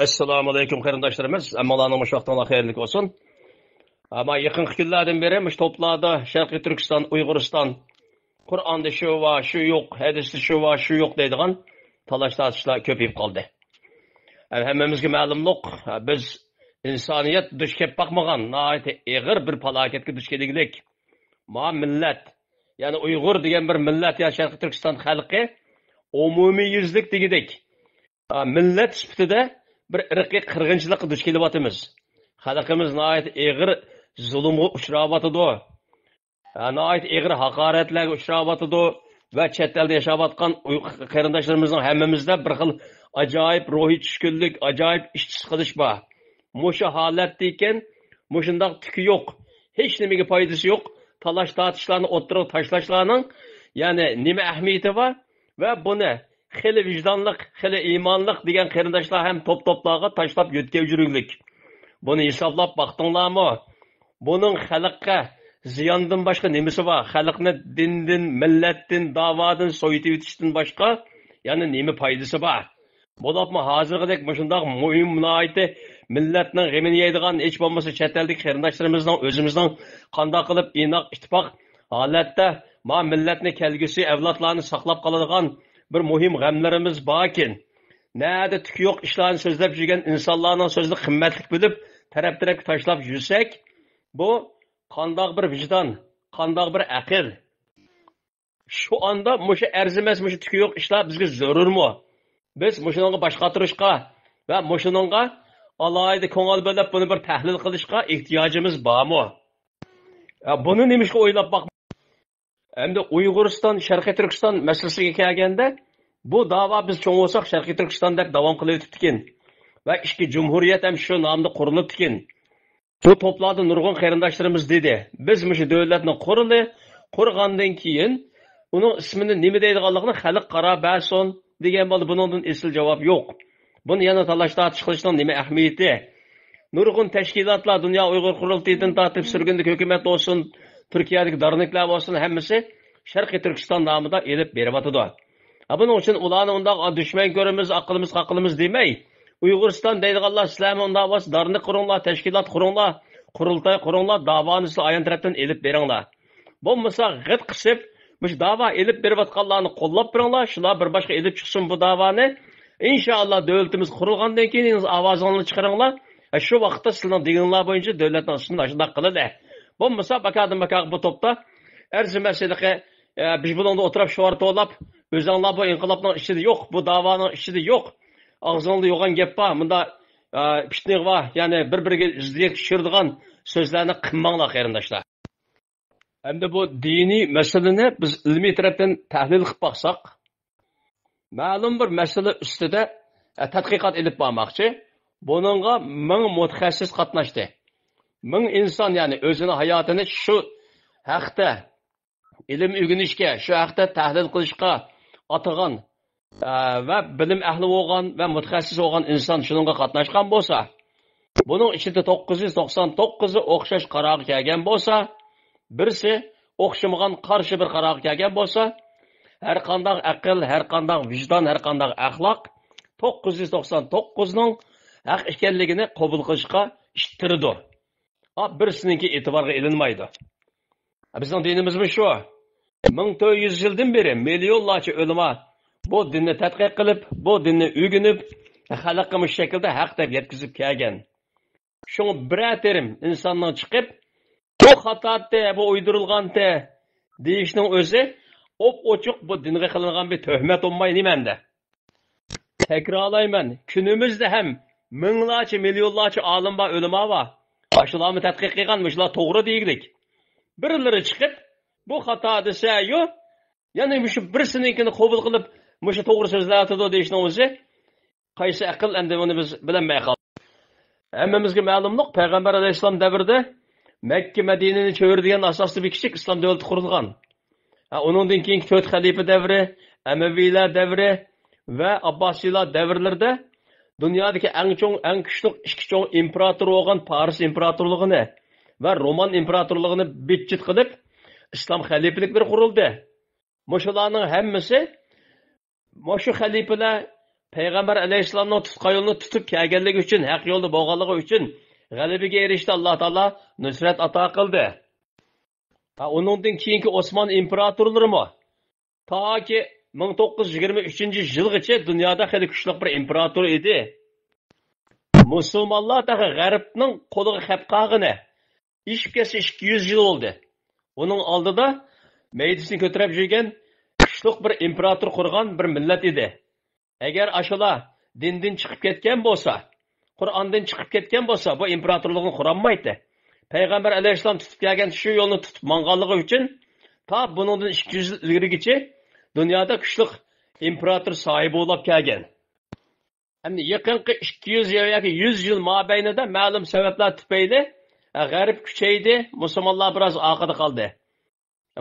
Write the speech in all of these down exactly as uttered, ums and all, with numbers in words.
ئەسسالامۇئەلەيكۇم قېرىنداشلىرىمىز، ھەممىڭلارنىڭ مۇشۇ ۋاقتىڭلار خەيرلىك بولسۇن. ئەمما يېقىنقى كۈنلەردىن بېرى مۇشۇ توپلاردا شەرقىي تۈركىستان، ئۇيغۇرىستان، قۇرئاندا شۇ بار، شۇ يوق، ھەدىستە شۇ بار، شۇ يوق دەيدىغان تالاش-تارتىشلار كۆپىيىپ قالدى. ھەم ھەممىمىزگە مەلۇملۇق، بىز ئىنسانىيەت دۇچ كەپ باقمىغان ناھايىتى ئېغىر بىر پالاكەتكە دۇچ كېلىگلىك. ما مىللەت، يەنى ئۇيغۇر دېگەن بىر مىللەت يا شەرقىي تۈركىستان خەلقى ئومۇميۈزلۈك دېگۈدەك، ئا، مىللەت سۈپىتىدە بىر ئىرقىي قىرغىنچىلىققا دۇچ كېلىۋاتىمىز. خەلقىمىز ناھايىتى ئېغىر زۇلۇمغا ئۇچراۋاتىدۇ. ئا، ناھايىتى ئېغىر ھاقارەتلەرگە ئۇچراۋاتىدۇ ۋە چەت ئەلدە ياشاۋاتقان ئۇي-، قېرىنداشلىرىمىزنىڭ ھەممىمىزدە بىر خىل ئاجايىپ روھىي چۈشكۈنلۈك، ئاجايىپ ئىچ سىقىلىش بار. مۇشۇ ھالەتتىكەن، مۇشۇنداق تۈكى يوق، ھېچ نېمىگە پايدىسى يوق تالاش-تارتىشلارنى ئوتتۇرىغا تاشلاشلارنىڭ، يەنى نېمە ئەھمىيىتى بار؟ ۋە بۇنى خېلى ۋىجدانلىق، خېلى ئىمانلىق دېگەن قېرىنداشلار ھەم توپ-توپلارغا تاشلاپ يۆتكەپ يۈرگۈلۈك. بۇنى ھېسابلاپ باقتىڭلارمۇ؟ بۇنىڭ خەلققە زىياندىن باشقا نېمىسى بار؟ خەلقنى دىندىن، مىللەتتىن، داۋادىن سويۇتۇۋېتىشتىن باشقا يەنە نېمە پايدىسى بار؟ بولۇپمۇ ھازىرقىدەك مۇشۇنداق مۇھىم، ناھايىتى مىللەتنىڭ غېمىنى يەيدىغان، ھېچ بولمىسا چەت ئەلدىكى قېرىنداشلىرىمىزنىڭ، ئۆزىمىزنىڭ قانداق قىلىپ ئىناق، ئىتتىپاق ھالەتتە ما مىللەتنى، كەلگۈسى ئەۋلادلارنى ساقلاپ قالىدىغان بىر مۇھىم غەملىرىمىز باركەن، نەدە تۈكى يوق ئىشلارنى سۆزلەپ يۈرگەن ئىنسانلارنىڭ سۆزىنى قىممەتلىك بىلىپ، تەرەپ-تەرەپكە تاشلاپ يۈرسەك، بۇ قانداق بىر ۋىجدان، قانداق بىر ئەقىل؟ شۇ ئاندا مۇشۇ ئەرزىمەس، مۇشۇ تۈكى يوق ئىشلار بىزگە زۆرۈرمۇ؟ بىز مۇشۇنىڭغا باش قاتۇرۇشقا ۋە مۇشۇنىڭغا ئالاھىدە كۆڭۈل بۆلۈپ، بۇنى بىر تەھلىل قىلىشقا ئېھتىياجىمىز بارمۇ؟ يا، بۇنى نېمىشقا ئويلاپ باقمايمىز؟ ئەمدى ئۇيغۇرىستان، شەرقىي تۈركىستان مەسىلىسىگە كەلگەندە، بۇ داۋا بىز چوڭ بولساق شەرقىي تۈركىستان دەپ داۋام قىلىۋېتىپتىكەن ۋە ئىككى جۇمھۇرىيەت ھەم شۇ نامدا قۇرۇلۇپتىكەن. بۇ توپلاردا نۇرغۇن قېرىنداشلىرىمىز دېدى، بىز مۇشۇ دۆلەتنى قۇرىلى، قۇرغاندىن كېيىن ئۇنىڭ ئىسمىنى نېمە دەيدىغانلىقىنى خەلق قارار بەرسۇن دېگەن بولدى. بۇنىڭدىن ئېسىل جاۋاب يوق. بۇنى يەنە تالاش-تارتىش قىلىشنىڭ نېمە ئەھمىيىتى؟ نۇرغۇن تەشكىلاتلار، دۇنيا ئۇيغۇر قۇرۇلتىيىدىن تارتىپ سۈرگۈندىكى ھۆكۈمەت بولسۇن، تۈركىيەدىكى دارنىكلار بولسۇن، ھەممىسى شەرقىي تۈركىستان نامىدا ئېلىپ بېرىۋاتىدۇ. ھە، بۇنىڭ ئۈچۈن ئۇلارنى ئۇنداق، «ئا، دۈشمەن كۆرىمىز، ئاقىلىمىز قاقىلىمىز» دېمەي، ئۇيغۇرىستان دەيدىغانلار، سىلەرمۇ ئۇنداق بولسا دارنىق قۇرۇڭلار، تەشكىلات قۇرۇڭلار، قۇرۇلتاي قۇرۇڭلار، داۋانى سىلەر ئايان تەرەپتىن ئېلىپ بېرىڭلار. بولمىسا غىت قىسىپ، مۇشۇ داۋا ئېلىپ بېرىۋاتقانلارنى قوللاپ بېرىڭلار، شۇلار بىر باشقا ئېلىپ چىقسۇن بۇ داۋانى. ئىنشائاللا، دۆلىتىمىز قۇرۇلغاندىن كېيىن ئاۋازىڭلارنى چىقىرىڭلار. ھە، شۇ ۋاقىتتا سىلەرنىڭ دېگىنىڭلار بويىچە دۆلەتنىڭ ئىشىنى ئاشۇنداق قىلىلى. بولمىسا، باكادىن باكاغا بۇ توپتا ئەرزىمەس ھېلىقى، ئە، بىز بۇنىڭدا ئولتۇرۇپ شوئار توۋلاپ، «ئۆزۈڭلار بۇ ئىنقىلابنىڭ ئىچىدە يوق، بۇ داۋانىڭ ئىچىدە يوق، ئاغزىڭدا يوغان گەپ بار، مۇندا، ئە، پىتنە بار، يەنى بىر-بىرىگە زىددىيەتكە چۈشۈرىدىغان سۆزلەرنى قىلماڭلار، قېرىنداشلار.» ئەمدى بۇ دىنىي مەسىلىنى بىز ئىلمىي تەرەپتىن تەھلىل قىلىپ باقساق، مەلۇم بىر مەسىلە ئۈستىدە، ئە، تەتقىقات ئېلىپ بارماقچى. بۇنىڭغا مىڭ مۇتەخەسسىس قاتناشتى. مىڭ ئىنسان، يەنى ئۆزىنىڭ ھاياتىنى شۇ ھەقتە ئىلىم ئۆگىنىشكە، شۇ ھەقتە تەھلىل قىلىشقا ئاتىغان، ئە، ۋە بىلىم ئەھلى بولغان ۋە مۇتەخەسسىس بولغان ئىنسان شۇنىڭغا قاتناشقان بولسا، بۇنىڭ ئىچىدە توققۇز يۈز توقسان توققۇزى ئوخشاش قارارغا كەلگەن بولسا، بىرسى ئوخشىمىغان قارشى بىر قارارغا كەلگەن بولسا، ھەر قانداق ئەقىل، ھەر قانداق ۋىجدان، ھەر قانداق ئەخلاق توققۇز يۈز توقسان توققۇزنىڭ ھەق ئىكەنلىكىنى قوبۇل قىلىشقا ئىتتىرىدۇ. ئا، بىرسىنىڭكى ئېتىبارغا ئېلىنمايدۇ. بىزنىڭ دىنىمىزمۇ شۇ. مىڭ تۆت يۈز يىلدىن بېرى مىليونلارچە ئۆلىما بۇ دىننى تەتقىق قىلىپ، بۇ دىننى ئۆگىنىپ، خەلققە مۇشۇ شەكىلدە ھەق دەپ يەتكۈزۈپ كەلگەن. شۇڭا بىرەر تېرىم ئىنساننىڭ چىقىپ، «بۇ خاتاتى، بۇ ئۇيدۇرۇلغانتى» دېيىشنىڭ ئۆزى ئوپئوچۇق بۇ دىنغا قىلىنغان بىر تۆھمەت بولماي نېمە ئەمدى؟ تەكرارلايمەن، كۈنىمىزدە ھەم مىڭلارچە، مىليونلارچە ئالىم بار، ئۆلىما بار. ئاشۇلارمۇ تەتقىق قىلغان، مۇشۇلار توغرا دېگۈلۈك. بىرلىرى چىقىپ، «بۇ خاتا» دېسە، يو، يەنى مۇشۇ بىرسىنىڭكىنى قوبۇل قىلىپ، «مۇشۇ توغرا سۆزلەۋاتىدۇ» دېيىشنىڭ ئۆزى قايسى ئەقىل ئەمدى، ئۇنى بىز بىلەلمەي قالدۇق. ھەممىمىزگە مەلۇملۇق، پەيغەمبەر ئەلەيھىسسالام دەۋرىدە مەككە، مەدىنىنى چۆرىدىگەن ئاساستا بىر كىچىك ئىسلام دۆلىتى قۇرۇلغان. ھە، ئۇنىڭدىن كېيىنكى تۆت خەلىپە دەۋرى، ئەمەۋىيلەر دەۋرى ۋە ئابباسىيلار دەۋرلىرىدە دۇنيادىكى ئەڭ چوڭ، ئەڭ كۈچلۈك ئىككى چوڭ ئىمپېراتور بولغان پارس ئىمپېراتورلۇقىنى ۋە رومان ئىمپېراتورلۇقىنى بىتچىت قىلىپ، ئىسلام خەلىپىلىكلىرى قۇرۇلدى. مۇشۇلارنىڭ ھەممىسى مۇشۇ خەلىپىلەر پەيغەمبەر ئەلەيھىسسالامنىڭ تۇتقان يولىنى تۇتۇپ كەلگەنلىكى ئۈچۈن، ھەق يولدا بولغانلىقى ئۈچۈن غەلىبىگە ئېرىشتى، ئاللا تائالا نۇسرەت ئاتا قىلدى. ھە، ئۇنىڭدىن كېيىنكى ئوسمان ئىمپېراتورلىرىمۇ تاكى مىڭ توققۇز يۈز يىگىرمە ئۈچىنچى يىلغىچە دۇنيادا خېلى كۈچلۈك بىر ئىمپېراتور ئىدى. مۇسۇلمانلار تېخى غەربنىڭ قولىغا كەپ قالغىنى ئېشىپ كەتسە ئىككى يۈز يىل بولدى. ئۇنىڭ ئالدىدا مەيدىسىنى كۆتۈرۈپ يۈرگەن كۈچلۈك بىر ئىمپېراتور قۇرغان بىر مىللەت ئىدى. ئەگەر ئاشۇلار دىندىن چىقىپ كەتكەن بولسا، قۇرئاندىن چىقىپ كەتكەن بولسا، بۇ ئىمپېراتورلۇقنى قۇرالمايتتى. پەيغەمبەر ئەلەيھىسسالام تۇتۇپ كەلگەن شۇ يولنى تۇتۇپ ماڭغانلىقى ئۈچۈن، تا بۇنىڭدىن ئىككى يۈز يىل ئىلگىرىگىچە دۇنيادا كۈچلۈك ئىمپېراتور ساھىبى بولاپ كەلگەن. ئەمدى يېقىنقى ئىككى يۈز يىل ياكى يۈز يىل مابەينىدە مەلۇم سەۋەبلەر تۈپەيلى، ئە، غەرب كۈچەيدى، مۇسۇلمانلار بىراز ئارقىدا قالدى.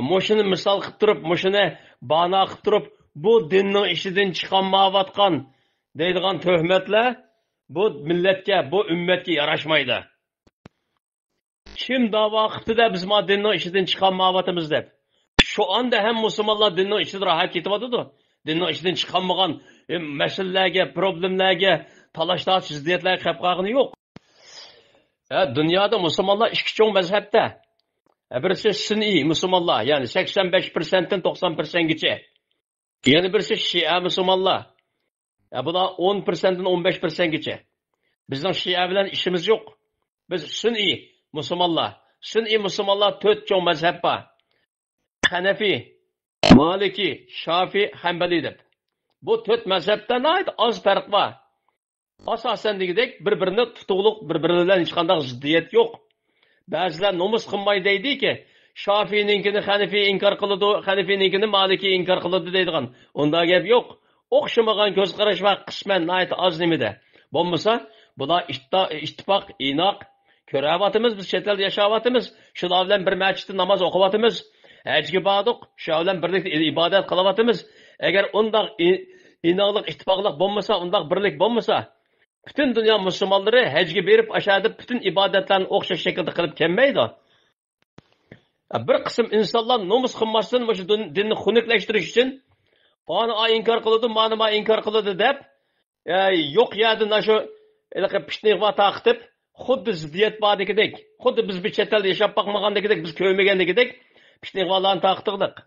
مۇشۇنى مىسال قىلىپ تۇرۇپ، مۇشۇنى بانا قىلىپ تۇرۇپ، بۇ دىننىڭ ئىچىدىن چىقالمايۋاتقان دەيدىغان تۆھمەتلەر بۇ مىللەتكە، بۇ ئۈممەتكە ياراشمايدۇ. كىم داۋا قىپتۇ-دە، بىز ما دىننىڭ ئىچىدىن چىقالمايۋاتىمىز دەپ؟ شۇ ئاندا ھەم مۇسۇلمانلار دىننىڭ ئىچىدە راھەت كېتىۋاتىدۇ. دىننىڭ ئىچىدىن چىقالمىغان، ئە، مەسىلىلەرگە، پروبلېمىلەرگە، تالاش-تارتىش، زىددىيەتلەرگە كەپ قالغىنى يوق. ھە، دۇنيادا مۇسۇلمانلار ئىككى چوڭ مەزھەپتە. ھە، بىرسى سۈنئىي مۇسۇلمانلار، يەنى سەكسەن بەش پىرسەنتتىن توقسان پىرسەنتكىچە. يەنە بىرسى شىئە مۇسۇلمانلار. ھە، بۇلار ئون پىرسەنتتىن ئون بەش پىرسەنتكىچە. بىزنىڭ شىئە بىلەن ئىشىمىز يوق. بىز سۈنئىي مۇسۇلمانلار. سۈنئىي مۇسۇلمانلار تۆت چوڭ مەزھەپ بار. ھەنەفىي، مالىكىي، شافىئىي، ھەمبەلىي دەپ. بۇ تۆت مەزھەپتە ناھايىتى ئاز پەرق بار. ئاساسەن دېگۈدەك بىر-بىرىنى تۇتۇقلۇق، بىر-بىرى بىلەن ھېچقانداق زىددىيەت يوق. بەزىلەر نومۇس قىلماي دەيدىكى، شافىئىنىڭكىنى خەنىفىي ئىنكار قىلىدۇ، خەنىفىينىڭكىنى مالىكىي ئىنكار قىلىدۇ دەيدىغان. ئۇنداق گەپ يوق. ئوخشىمىغان كۆز قاراش بار، قىسمەن ناھايىتى ئاز نېمىدە. بولمىسا، بۇلار ئىتتا-، ئىتتىپاق، ئىناق، كۆرۈۋاتىمىز، بىز چەت ئەلدە ياشاۋاتىمىز. شۇلار بىلەن بىر مەسچىتتە ناماز ئوقۇۋاتىمىز. ھەجگە باردۇق، شۇلار بىلەن بىرلىكتە ئىبادەت قىلىۋاتىمىز. ئەگەر ئۇنداق ئى-، ئىناقلىق، ئىتتىپاقلىق بولمىسا، ئۇنداق بىرلىك بولمىسا، پۈتۈن دۇنيا مۇسۇلمانلىرى ھەجگە بېرىپ، ئاشۇ يەردە پۈتۈن ئىبادەتلەرنى ئوخشاش شەكىلدە قىلىپ كەلمەيدۇ. بىر قىسىم ئىنسانلار نومۇس قىلماستىن، مۇشۇ دىن-، دىننى خۇنۈكلەشتۈرۈش ئۈچۈن، ئانى ئا ئىنكار قىلىدۇ، مانى ما ئىنكار قىلىدۇ دەپ، ئە، يوق يەردىن ئاشۇ ھېلىقى پىتنە ئىغۋا تارقىتىپ، خۇددى زىددىيەت باردىكىدەك، خۇددى بىز بىر چەت ئەلدە ياشاپ باقمىغاندىكىدەك، بىز كۆرمىگەندىكىدەك پىتنە ئىغۋالارنى تارقىتىۋاتىدۇ.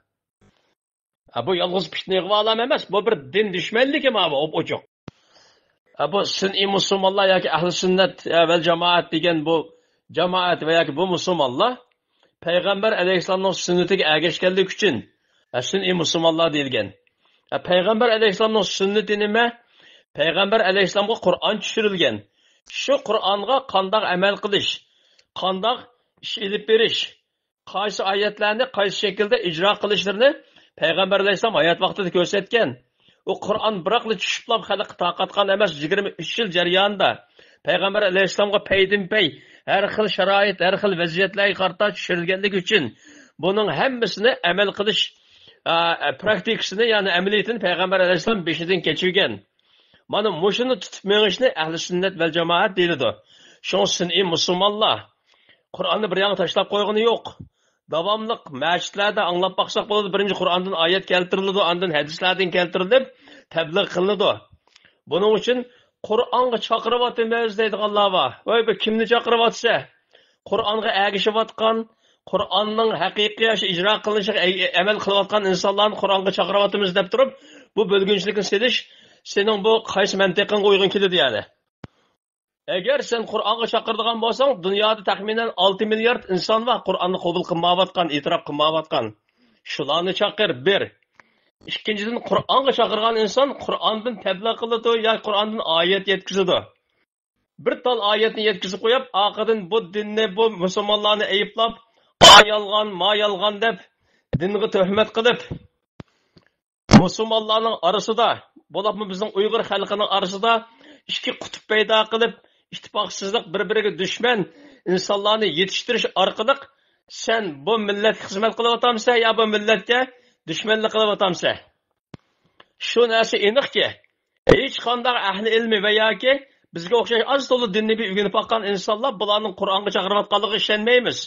ھە، بۇ يالغۇز پىتنە ئىغۋالام ئەمەس، بۇ بىر دىن دۈشمەنلىكى ما بۇ، ئوپئوچۇق. ھە، بۇ سۈنئىي مۇسۇلمانلار ياكى ئەھلى سۈننەت، ھە، ۋەل جامائەت دېگەن بۇ جامائەت ۋە ياكى بۇ مۇسۇلمانلار پەيغەمبەر ئەلەيھىسسالامنىڭ سۈننىتىگە ئەگەشكەنلىكى ئۈچۈن، ھە، سۈنئىي مۇسۇلمانلار دېيىلگەن. ھە، پەيغەمبەر ئەلەيھىسسالامنىڭ سۈننىتى نېمە؟ پەيغەمبەر ئەلەيھىسسالامغا قۇرئان چۈشۈرۈلگەن. شۇ قۇرئانغا قانداق ئەمەل قىلىش، قانداق ئىش ئېلىپ بېرىش، قايسى ئايەتلەرنى قايسى شەكىلدە ئىجرا قىلىشلىرىنى پەيغەمبەر ئەلەيھىسسالام ھايات ۋاقتىدا كۆرسەتكەن. ئۇ قۇرئان بىراقلا چۈشۈپلا خەلققە تارقاتقان ئەمەس، يىگىرمە ئۈچ يىل جەريانىدا پەيغەمبەر ئەلەيھىسسالامغا پەيدىنپەي ھەر خىل شارائىت، ھەر خىل ۋەزىيەتلەرگە قارىتا چۈشۈرۈلگەنلىكى ئۈچۈن بۇنىڭ ھەممىسىنى ئەمەل قىلىش، ئا، پراكتىكىسىنى، يەنى ئەمەلىيىتىنى پەيغەمبەر ئەلەيھىسسالام بېشىدىن كەچۈرگەن. مانا مۇشۇنى تۇتۇپ مېڭىشنى ئەھلى سۈننەت ۋەل جامائەت دېيىلىدۇ. شۇڭا سۈنئىي مۇسۇلمانلار قۇرئاننى بىر يانغا تاشلاپ قويغىنى يوق. داۋاملىق مەسچىتلەردە ئاڭلاپ باقساق بولىدۇ، بىرىنچى قۇرئاندىن ئايەت كەلتۈرۈلىدۇ، ئاندىن ھەدىسلەردىن كەلتۈرۈلۈپ تەبلىغ قىلىنىدۇ. بۇنىڭ ئۈچۈن قۇرئانغا چاقىرىۋاتىمىز دەيدىغانلار بار. ۋاي، بۇ كىمنى چاقىرىۋاتىسەن؟ قۇرئانغا ئەگىشىۋاتقان، قۇرئاننىڭ ھەقىقىي ئاشۇ ئىجرا قىلىنىشىغا ئەگ-، ئەمەل قىلىۋاتقان ئىنسانلارنى قۇرئانغا چاقىرىۋاتىمىز دەپ تۇرۇپ، بۇ بۆلگۈنچىلىكنى سېلىش سېنىڭ بۇ قايسى مەنتىقىڭغا ئۇيغۇن كېلىدۇ يەنى؟ ئەگەر سەن قۇرئانغا چاقىرىدىغان بولساڭ، دۇنيادا تەخمىنەن ئالتە مىليارد ئىنسان بار، قۇرئاننى قوبۇل قىلمايۋاتقان، ئېتىراپ قىلمايۋاتقان. شۇلارنى چاقىر، بىر. ئىككىنچىدىن، قۇرئانغا چاقىرغان ئىنسان قۇرئاندىن تەبلىغ قىلىدۇ ياكى قۇرئاندىن ئايەت يەتكۈزىدۇ. بىر تال ئايەتنى يەتكۈزۈپ قويۇپ، ئارقىدىن بۇ دىننى، بۇ مۇسۇلمانلارنى ئەيىبلاپ، ئا يالغان، ما يالغان دەپ، دىنغا تۆھمەت قىلىپ، مۇسۇلمانلارنىڭ ئارىسىدا، بولۇپمۇ بىزنىڭ ئۇيغۇر خەلقىنىڭ ئارىسىدا ئىككى قۇتۇپ پەيدا قىلىپ، ئىتتىپاقسىزلىق، بىر-بىرىگە دۈشمەن ئىنسانلارنى يېتىشتۈرۈش ئارقىلىق، سەن بۇ مىللەتكە خىزمەت قىلىۋاتامسەن يا بۇ مىللەتكە دۈشمەنلىك قىلىۋاتامسەن؟ شۇ نەرسە ئېنىقكى، ھېچقانداق ئەھلى ئىلمى ۋە ياكى بىزگە ئوخشاش ئاز تولا دىننى بىر ئۆگىنىپ باققان ئىنسانلار بۇلارنىڭ قۇرئانغا چاقىرىۋاتقانلىقىغا ئىشەنمەيمىز.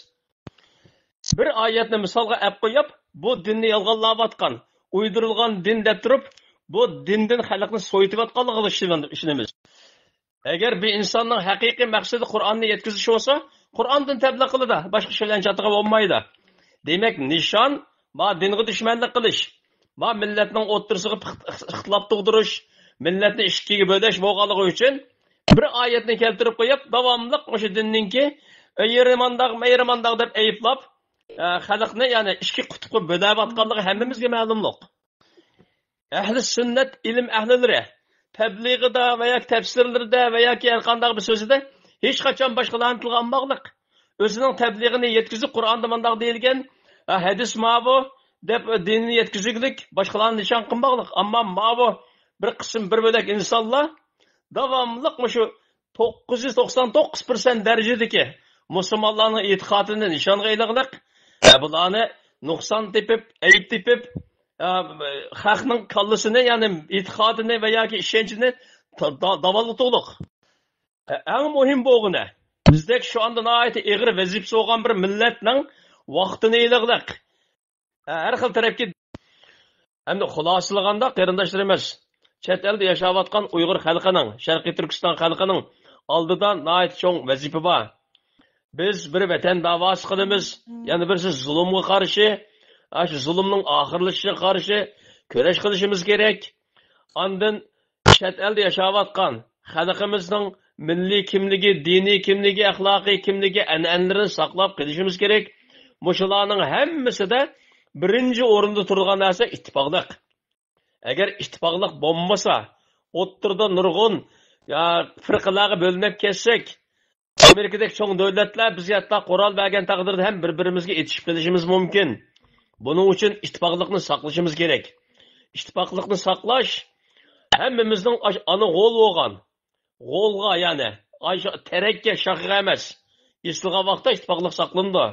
بىر ئايەتنى مىسالغا ئەپ قويۇپ، بۇ دىننى يالغانلاۋاتقان، ئويدۇرۇلغان دىن دەپ تۇرۇپ، بۇ دىندىن خەلقنى سويۇتۇۋاتقانلىقىغا ئىشىنىمىز. ئەگەر بىر ئىنساننىڭ ھەقىقىي مەقسىتى قۇرئاننى يەتكۈزۈش بولسا، قۇرئاندىن تەبلىغ قىلىدۇ، باشقا ئىش بىلەن چاتىقى بولمايدۇ. دېمەك، نىشان، ما دىنغا دۈشمەنلىك قىلىش، ما مىللەتنىڭ ئوتتۇرىسىغا پىخ-، ئىختىلاپ تۇغدۇرۇش، مىللەتنى ئىككىگە بۆلۈش بولغانلىقى ئۈچۈن بىر ئايەتنى كەلتۈرۈپ قويۇپ، داۋاملىق مۇشۇ دىننىڭكى ئەيرىمانداق، مەيرىمانداق دەپ ئەيىبلاپ، ئە، خەلقنى، يەنى ئىككى قۇتۇپقا بۆلۈۋاتقانلىقى ھەممىمىزگە مەلۇملۇق. ئەھلى سۈننەت ئىلىم ئەھلىلىرى تەبلىغىدا ۋە ياكى تەپسىرلىرىدە ۋە ياكى ھەر قانداق بىر سۆزىدە ھېچقاچان باشقىلارنى تىلغا ئالماقلىق. ئۆزىنىڭ تەبلىغىنى يەتكۈزۈپ، قۇرئاندا مۇنداق دېيىلگەن، ھە، ھەدىس ماۋۇ دەپ دىننى يەتكۈزگۈلۈك باشقىلارنى نىشان قىلماقلىق. ئەمما ماۋۇ بىر قىسىم، بىر بۆلەك ئىنسانلار داۋاملىق مۇشۇ توققۇز يۈز توقسان توققۇز پىرسەنت دەرىجىدىكى مۇسۇلمانلارنىڭ ئېتىقادىنى نىشانغا ئېلىغلىق، ھە، بۇلارنى نۇقسان تېپىپ، ئەيىب تېپىپ، ئە، خەقنىڭ كاللىسىنى، يەنى ئېتىقادىنى ۋە ياكى ئىشەنچىنى تا-، دا-، داۋالغۇتۇقلۇق. ئە، ئەڭ مۇھىم بولغىنى، بىزدەك شۇ ئاندىن ناھايىتى ئېغىر ۋەزىپىسى بولغان بىر مىللەتنىڭ ۋاقتىنى ئېلىغلىق. ھە، ھەر خىل تەرەپكە. ئەمدى خۇلاسىلىغاندا، قېرىنداشلىرىمىز، چەت ئەلدە ياشاۋاتقان ئۇيغۇر خەلقىنىڭ، شەرقىي تۈركىستان خەلقىنىڭ ئالدىدا ناھايىتى چوڭ ۋەزىپە بار. بىز بىر ۋەتەن داۋاسى قىلىمىز، يەنە بىرسى زۇلۇمغا قارشى، ئاشۇ زۇلۇمنىڭ ئاخىرلىشىشىغا قارشى كۈرەش قىلىشىمىز كېرەك. ئاندىن چەت ئەلدە ياشاۋاتقان خەلقىمىزنىڭ مىللىي كىملىكى، دىنىي كىملىكى، ئەخلاقىي كىملىكى، ئەنئەنىلىرىنى ساقلاپ قېلىشىمىز كېرەك. مۇشۇلارنىڭ ھەممىسىدە بىرىنچى ئورۇندا تۇرىدىغان نەرسە ئىتتىپاقلىق. ئەگەر ئىتتىپاقلىق بولمىسا، ئوتتۇرىدا نۇرغۇن، يا، پىرقىلەرگە بۆلۈنۈپ كەتسەك، ئامېرىكىدەك چوڭ دۆلەتلەر بىزگە ھەتتا قورال بەرگەن تەقدىردە ھەم بىر-بىرىمىزگە ئېتىشىپ قېلىشىمىز مۇمكىن. بۇنىڭ ئۈچۈن ئىتتىپاقلىقنى ساقلىشىمىز كېرەك. ئىتتىپاقلىقنى ساقلاش ھەممىمىزنىڭ ئاش-، ئانا غول بولغان، غولغا، يەنى ئاش-، تەرەككە، شاخىغا ئەمەس، ئېسىلغان ۋاقىتتا ئىتتىپاقلىق ساقلىنىدۇ.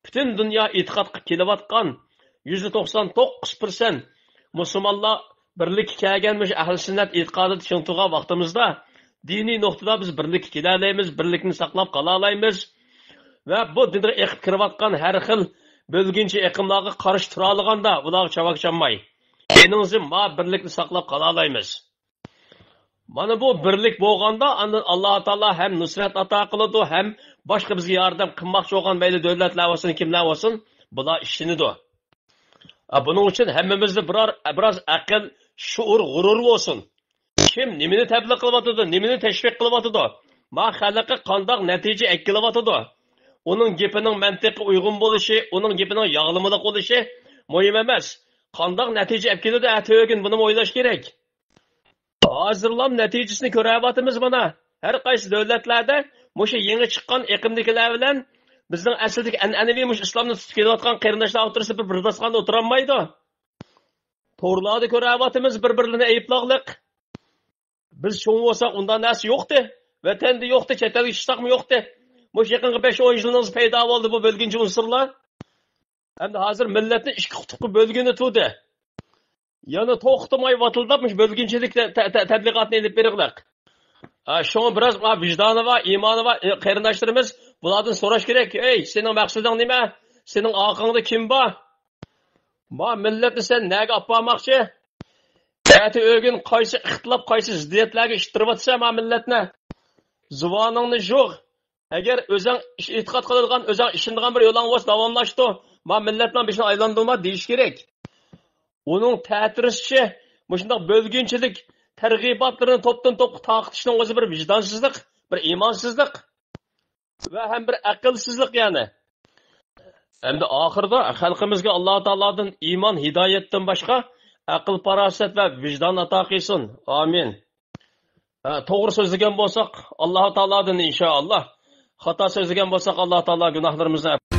پۈتۈن دۇنيا ئېتىقاد قىلىپ كېلىۋاتقان يۈزدە توقسان توققۇز پىرسەنت مۇسۇلمانلار بىرلىككە كەلگەن مۇشۇ ئەھلى سۈننەت ئېتىقادىدا چىڭ تۇرغان ۋاقتىمىزدا، دىنىي نۇقتىدا بىز بىرلىككە كېلەلەيمىز، بىرلىكنى ساقلاپ قالالايمىز. ۋە بۇ دىنغا ئېقىپ كىرىۋاتقان ھەر خىل بۆلگۈنچى ئېقىملارغا قارشى تۇرالىغاندا، ئۇلارغا چاۋاك چالماي، ئېنىڭزى ما بىرلىكنى ساقلاپ قالالايمىز. مانا بۇ بىرلىك بولغاندا، ئاندىن ئاللا تائالا ھەم نۇسرەت ئاتا قىلىدۇ، ھەم باشقا بىزگە ياردەم قىلماقچى بولغان مەيلى دۆلەتلەر بولسۇن، كىملەر بولسۇن، بۇلار ئىشىنىدۇ. ئا، بۇنىڭ ئۈچۈن ھەممىمىزدە بىرەر، بىراز ئەقىل، شۇئۇر، غۇرۇر بولسۇن. كىم نېمىنى تەبلىغ قىلىۋاتىدۇ، نېمىنى تەشۋىق قىلىۋاتىدۇ؟ ما خەلققە قانداق نەتىجە ئەكېلىۋاتىدۇ؟ ئۇنىڭ گېپىنىڭ مەنتىققە ئۇيغۇن بولۇشى، ئۇنىڭ گېپىنىڭ ياغلىمىلىق بولۇشى مۇھىم ئەمەس. قانداق نەتىجە ئەكېلىدۇ ئەتە ئۆگۈن، بۇنىمۇ ئويلاش كېرەك. ھازىرلام نەتىجىسىنى كۆرۈۋاتىمىز مانا. ھەر قايسى دۆلەتلەردە مۇشۇ يېڭى چىققان ئېقىمدىكىلەر بىلەن بىزنىڭ ئەسلىدىكى ئەنئەنىۋى مۇشۇ ئىسلامنى تۇتۇپ كېلىۋاتقان قېرىنداشلار ئوتتۇرىسىدا بىر، بىر داستاندا ئولتۇرالمايدۇ. تورلاردا كۆرۈۋاتىمىز بىر-بىرلىرىنى ئەيىبلاغلىق. بىز چوڭ بولساق ئۇنداق نەرسە يوقتى. ۋەتەندە يوقتى، چەت ئەلگە چىقساقمۇ يوقتى. مۇشۇ يېقىنقى بەش ئون يىلنىڭ ئىچىدە پەيدا بولدى بۇ بۆلگۈنچى ئۇنسۇرلار. ئەمدى ھازىر مىللەتنى ئىككى قۇتۇپقا بۆلگىلى تۇردى. يەنە توختىماي ۋاتىلداپ مۇشۇ بۆلگۈنچىلىك تە-، تە-، تە-، تەبلىغاتنى ئېلىپ بېرىڭلار. ھە، شۇڭا بىراز ما ۋىجدانى بار، ئىمانى بار، ئە، قېرىنداشلىرىمىز بۇلاردىن سوراش كېرەك. ئەي، سېنىڭ مەقسىتىڭ نېمە؟ سېنىڭ ئارقاڭدا كىم بار؟ ما مىللەتنى سەن نەگە ئاپارماقچى؟ ئەتە ئۆگۈن قايسى ئىختىلاپ، قايسى زىددىيەتلەرگە ئىتتىرىۋاتىسەن ما مىللەتنى؟ زۇۋانىڭنى يۇغ. ئەگەر ئۆزەڭ ئېتىقاد قىلىدىغان، ئۆزەڭ ئىشىنىدىغان بىر يولۇڭ بولسا، داۋاملاشتۇر. ما مىللەتنىڭ بېشىنى ئايلاندۇرما دېيىش كېرەك. ئۇنىڭ تەتۈرسىچە مۇشۇنداق بۆلگۈنچىلىك تەرغىباتلىرىنى توپتىن توپقا تارقىتىشنىڭ ئۆزى بىر ۋىجدانسىزلىق، بىر ئىمانسىزلىق ۋە ھەم بىر ئەقىلسىزلىق يەنى. ئەمدى ئاخىرىدا خەلقىمىزگە ئاللا تائالادىن ئىمان، ھىدايەتتىن باشقا ئەقىل، پاراسەت ۋە ۋىجدان ئاتا قىلسۇن. ئامىن. ھە، توغرا سۆزلىگەن بولساق، ئاللا تائالادىن ئىنشائاللا. خاتا سۆزلىگەن بولساق، ئاللا تائالا گۇناھلىرىمىزنى ئەپ-